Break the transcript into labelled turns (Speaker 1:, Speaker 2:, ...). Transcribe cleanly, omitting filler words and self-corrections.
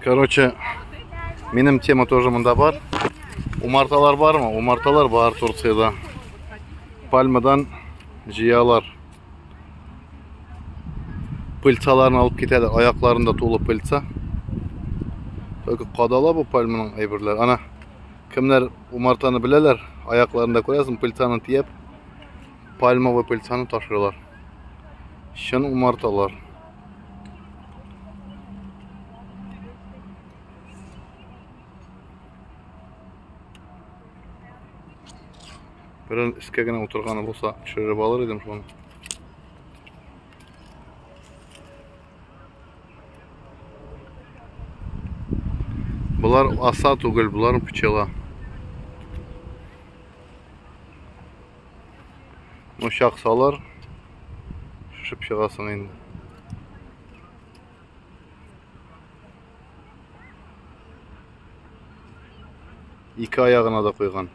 Speaker 1: Короче, минем тема тоже монда бар. Умарталар бармы? Умарталар бар Турциядә. Пальмадан җыялар. Пыльцаларын алып китәләр. Аякларында тулы пыльца. Только кадала бу пальманың әйберләре. Ана кемнәр умартаны беләләр, аякларында күрәсең, пыльцаны тияп, пальмовый пыльцаны ташыйлар. Чын умарталар. Берәр өскә генә утырганы булса, төшереп алыр идем шуны. Болар аса түгел, болар пчела. Ну, чаксалар, шешеп чыгасың инде. Ике аягына да куйган.